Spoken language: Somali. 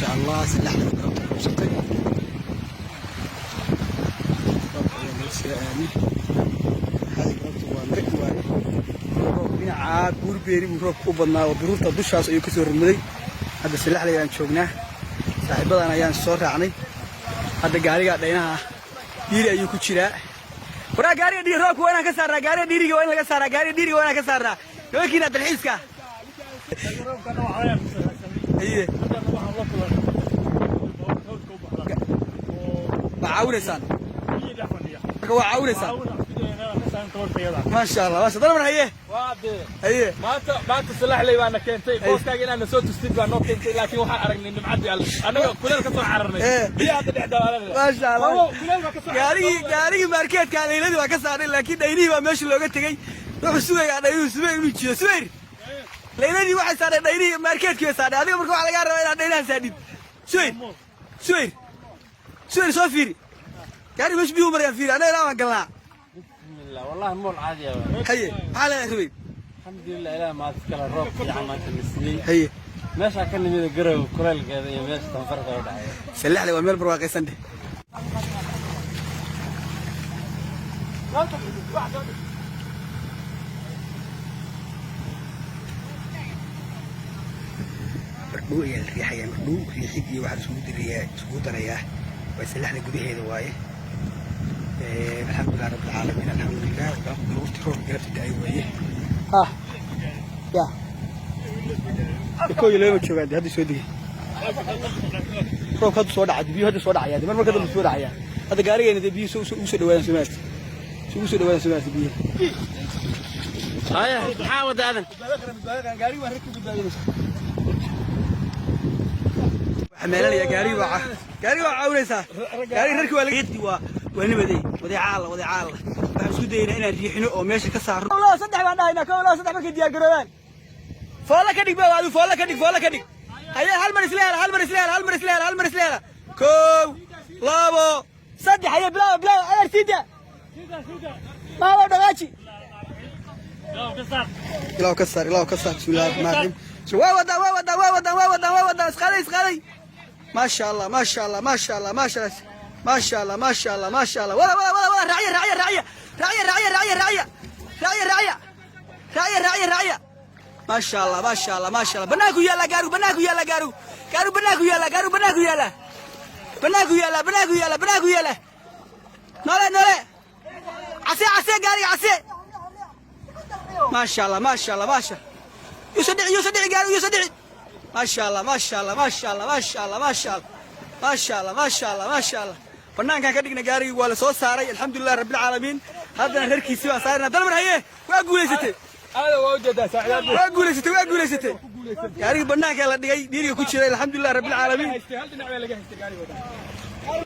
Maasha Allah, Salaxda galabta roobsatay. Roobka ayaa nala soo aadnay. Xali galabta waa mari waaye. Roob dhinacaa Buurbeeri buu roobka u badnaa oo duruurta dushaas ayuu kasoo rogmaday. Hadda Salaxda ayaan joognaa, saaxiibadan ayaan soo raacnay. Hadda gaariga dhaynaha dhiiri ayuu ku jiraa. Waraa, gaariga dhiiri roobka waa inaan ka saarnaa. Gaariga dhiiriga waa in laga saaraa. Gaariga dhiiriga waa inaan ka saarnaa. Nimankiina dalxiiska haye, waa caawinaysaan marka, waa caawinaysaan. Maasha Allah, maasha Dalmar. Haye haye. Maanta Salaxley baana keentay. Booskaaga inaad na soo tustid baa noo keentay, laakiin waxaan aragnay nimcadii Alle. Annaga kuleel ka soo cararnay, biyo hadda dhex dabaalanayna. Maasha Allah. Kuleel baa ka soo Gaarigii markeedka layladii waa ka saarnay, laakiin dhaynihii baa meesha looga tegey. Wuxuu sugayaa dhaynuhu Subayr inuu jiyo. Subayr, layladii waxay saarnay, dhaynihii markeedkii bay saarnay. Adiga marka waxaa lagaa rabaa inaad dhaynaha saadhid. Subayr, Subayr, Subayr, soo fiiri gaari meesha biyuhu marayaan. Fiiri, annaga ilaa baan galnaa. Bismillah, wallahi mool caadi ah. Haye, maxaa leedahay, Subayr? Alxamdulillah, ilaah mahad iskale, roob fiican maanta na siiyey. Haye. Meeshaa ka nimida Garow kuleylkeeda iyo meesha tanfarka u dhexeeya. Salaxle waa meel barwaaqaysan dheh. Mardhow ayaa la riixayaa. Mardhow riixid iyo waxaa isugu dirayaa, isugu darayaa. Waa Salaxda gudaheeda waaye. Alxamdulilah rabbil caalamiin, alxamdulilah. Daruurti roobka galabta da'ay waaye. Ha ya, kooyo looma joogaan de. Hadda soo degay roobka, hadda soo dhacay biyo, hadda soo dhacaya mar marka dambe soo dhacaya. Hadda gaarigeena dee biyo ugu soo dhawaadaan Soomaaliya, ugu soo dhawaadaan Soomaaliya biyo. Haya, maxaa wada aadan? Gaarigi waa rag ku badbaadinaysa. Xameelanaya gaarigi, baa gaarigi waa caawinaysaa. Gaarigi rarki waa laga waa nimaday. Wadeeca Alla, wadeeca Alla. Waxaan isku dayaynaa inaan riixino oo meesha ka saarno. Kow, laba, saddex baan dhahaynaa. Kow, laba, saddex. Markay diyaar garoobaan, foola ka dhig ba adu, foola ka dhig, foola ka dhig. Haye, hal mar isla hela, hal mar isla hela, hal mar isla hela, hal mar isla hela. Kow, labo, saddex. Haye, bilaaw, bilaaw. Adeer, siida maado, dhaqaaji. Ilaahu ka saar, Ilaahu ka saar. Bismillahi raxmaani raxiim. Waa wadaa, waa wadaa, waa wadaa, waa wadaa, waa wadaa. Isqaaday, isqaaday. Maasha Allah, maasha Allah, maasha Allah, maasha Allah, maasha Allah, maasha Allah, maasha Allah. Wada, wada, wada, wada. Raaciya, raaciya, raaciya, raaciya, raaciya, raaciya, raaciya, raaciya, raaciya, raaciya, raaciya. Maasha Allah, maasha Allah, maasha Allah. Banaanku yaalla gaarigu, banaanku yaalla gaarigu, gaarigu banaanku yaalla, gaarigu banaanku yaalla, banaanku yaalla, banaanku yaalla, banaanku yaalla. Noole, noole. Case, case gaariga, case. Maasha Allah, maasha Allah, maasha. Yuusa dhici, yuusa dhici gaarigu, yuusa dhici. Maasha Allah, maasha Allah, maasha Allah, maasha Allah, maasha Allah, maasha Allah, maasha Allah, maasha Allah. Banaankaan ka dhigna gaarigii, waa la soo saaray. Alxamdulilah rabbil caalamiin. Haddana reerkiisii baan saarina. Dalmar, haye, waa guulaysatay. Aada waa ujeedaa saaxiibaad. Waa guulaysatay, waa guulaysatay. Gaarigii banaankaa la dhigay, dhiiriga ku jiray. Alxamdulilah rabbil caalamiin. Hal dhinac baa laga haystay gaariga.